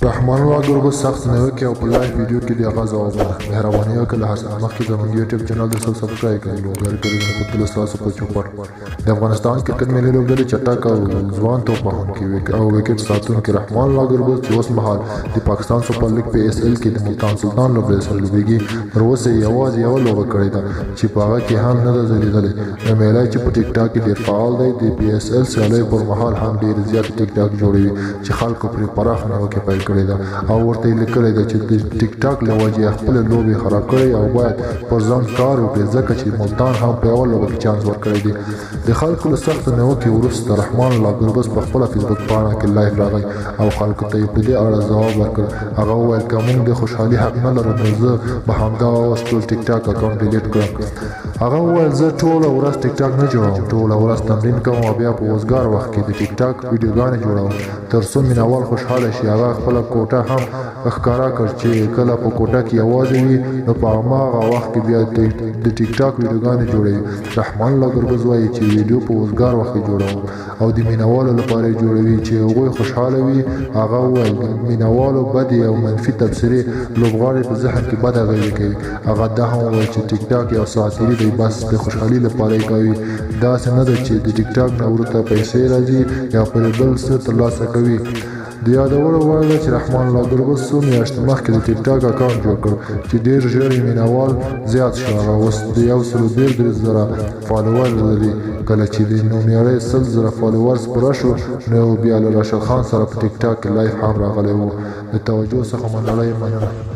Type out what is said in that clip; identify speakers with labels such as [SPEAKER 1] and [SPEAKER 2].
[SPEAKER 1] رحمان الله ګربز سخت نیوکې او په لایف ویډیو کې د هغه ځوابونه. مهرباني وکړئ له هر څه نه مخکې زموږ یوټیوب چینل د سبسکرایب کړئ. لوګر کې د تل ستاسو په چوپړ. د افغانستان کرکټ ملي لوبډلې چټک او ځوان توپ وهونکي او ویکټ ساتونکي رحمان الله ګربز چې اوس مهال د پاکستان سوپر لیګ پي ایس ایل کې د ملتان سلطان لوبډلې سره لوبیږي، تر اوسه یې یوازې یوه لوبه کړې ده چې په هغه کې هم نه ده ځلېدلی. نومیالی چې په ټیک ټاک کې ډېر فعال دی، د پي ایس ایل سیالیو پر مهال هم ډېرې زیاتې ټیک ټاک جوړوي چې خلکو پرې پراخه نیوکه پیل کړې ده او ورته یې لیکلې ده چې د ټیک ټاک له وجې یې خپلې لوبې خراب کړې او باید پر ځان کار وکړي ځکه چې ملتان هم په یوه لوبه کې چانس ورکړی دی. د خلکو له سختو نیوکې وروسته رحمان الله ګربز په خپله فیسبوک پاڼه کې لایف راغی او خلکو ته یې په دې اړه ځواب ورکړ. هغه وویل، که موږ د خوشحالي حق نه لرو نو زه به همدا اوس ټول ټیک ټاک اکاونټ ډیلیټ کړم. هغه وویل، زه ټوله ورځ ټیک ټاک نه جوړوم، ټوله ورځ تمرین کوم او بیا په وزګار وخت کې د ټیک ټاک ویډیوګانې جوړوم تر څو مینوال خوشحاله شي. هغه خپله کوټه هم ښکاره کړ چې کله په کوټه کې یوازې وي نو په هماغه وخت کې بیا د ټیک ټاک ویډیوګانې جوړوي. رحمان الله ګربز وایي چې ویډیو په وزګار وخت کې جوړوم او د مینوالو لپاره یې جوړوي چې هغوی خوشحاله وي. هغه وویل، د مینوالو بدې او منفي تبصرې لوبغاړي په ذهن کې بده اغېزه کوي. هغه دا هم وویل چې ټیک ټاک یو ساعتیري دی، بس د خوشحالي لپاره یې کوي، داسې نه ده چې د ټیک ټاک نه ورته پیسې راځي یا پرې بل څه ترلاسه کوي. د یادولو وړ ده چې رحمان الله ګربز څو میاشتې مخکې د ټیک ټاک اکاونټ جوړ کړ چې ډېر ژر یې مینوال زیات شو. هغه اوس د 133,000 فالوور لري. کله چې د نومیالی 100,000 فالوورز پوره شو نو بیا له راشد خان سره په ټیک ټاک کې لایف هم راغلی و. د توجه څخه مو نړۍ مننه.